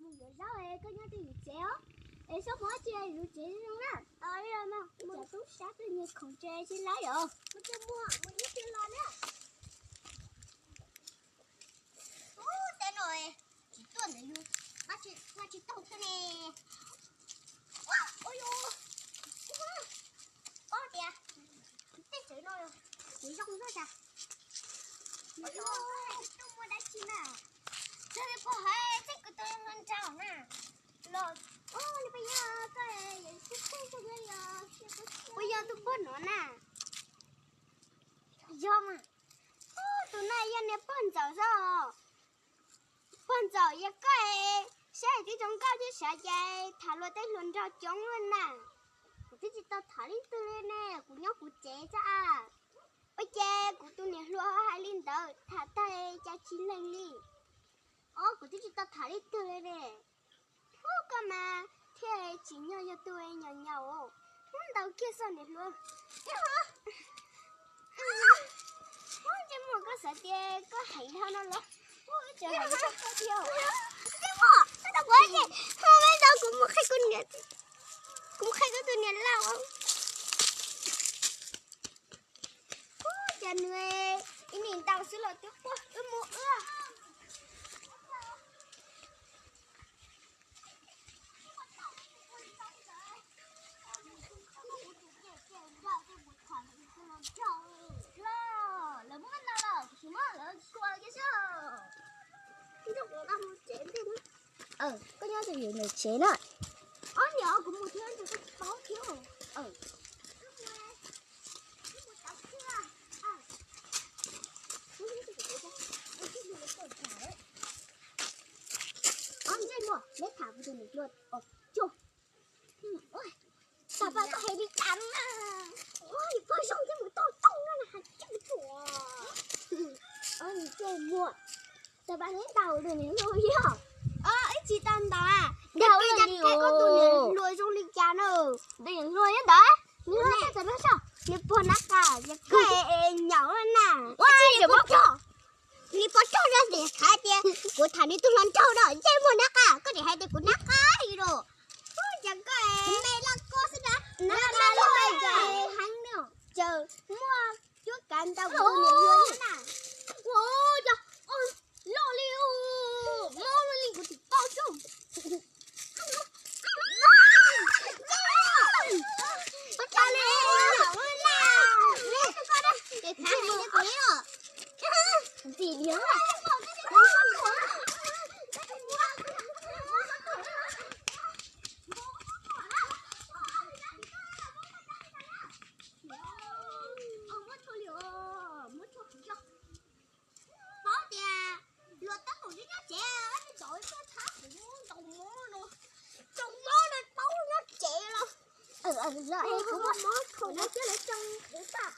Mus yuav zaub es koj nyob twj ywm tsev os. Es Sab Muas tsis yuav tsev zoo na. Ua cas tub sab twb nyiag khoom tsev tsis laib os. Ub, tej no tsis tuaj ntawd yus vaj tsis tau thiab ne. Ua, ua yus, paub tias tej tsev no tsev zoo zog cas. Ua yus, tuaj muaj dab tsi na. Txog li puag hauv tej kwv tij hluas nraug na. Los, ua li puas yog koj, puas yog tus pog no na? Yog mas. Tus no yog niag pog ntxawm xwb. Pog ntxawm yog koj, saib twb zoo nkauj thiab sav ces tham luag tej hluas nraug coob lawm na. Kuv twb tsis tau tham leej twg li ne, kuv nyob kuv tsev xwb a. Ua cas kuv tus niam hluas ho hais li ntawd, tham tag cas tsis lees li. Os, kuv twb tsis tau tham leej twg li ne. Ub, koj mas thiaj tsim nyog yog tus nyaum nyaum, hnub ntau kiag xwb niam hluas. Ub, ntsej muag, koj xav tias koj heev dhau no los? Ub, ib tsam heev dhau koj tiag. Ntsej muag, koj tau kuv ces, ub, ntsej muag, kuv mus qhia kuv niam, kuv mus qhia kuv tus niam lauj. Ub, cas nws ib niag ntau xwb los twb quaj wb mus wb. Lawv muab no lawm, kuv tsis muab lawv xyuas kiag xwb. Koj nyob twj ywm ntawm tsev na. Ob niam, kuv mus thiab ntshe koj tsis paub thiab. Ob ntsej muag, neb tham kuv tus niam hluas os. Xav pab koj hais li cas na. Ua li pog zoo thiab mus tau tooj no na, hais cem tuaj. Ntsej muag, xav pab neb ntaus tus niam hluas yog. Ib tsis tau ntaus a. Ntaus li cas koj tus niam hluas zoo li cas na. Tus niam hluas yog ntawd, nws hluas txawm no soj, nws puag nab qa, yog koj nyaum na. Ua tsis pov rog. Nws pov rog rau tes khav tias kuv tham nws tus hluas nraug no, ntsej muag nab qa, koj tseem hais tias kuv nab qa li los. Ub, cas koj me loj koj xwb na. Nab qa los heev na. Tseem muaj cuab kav ntau kuv tus niam hluas thiab na. Ua cas loj li, mob li kuv tsis paub xwb. Paub tias luag tab tom nyob tsev, nws tau tuaj thab kuv ntaus mob no, tau mob no paub nyob tsev los. Kuv muaj mob khaum no thiab lawv tsoo kuv tag.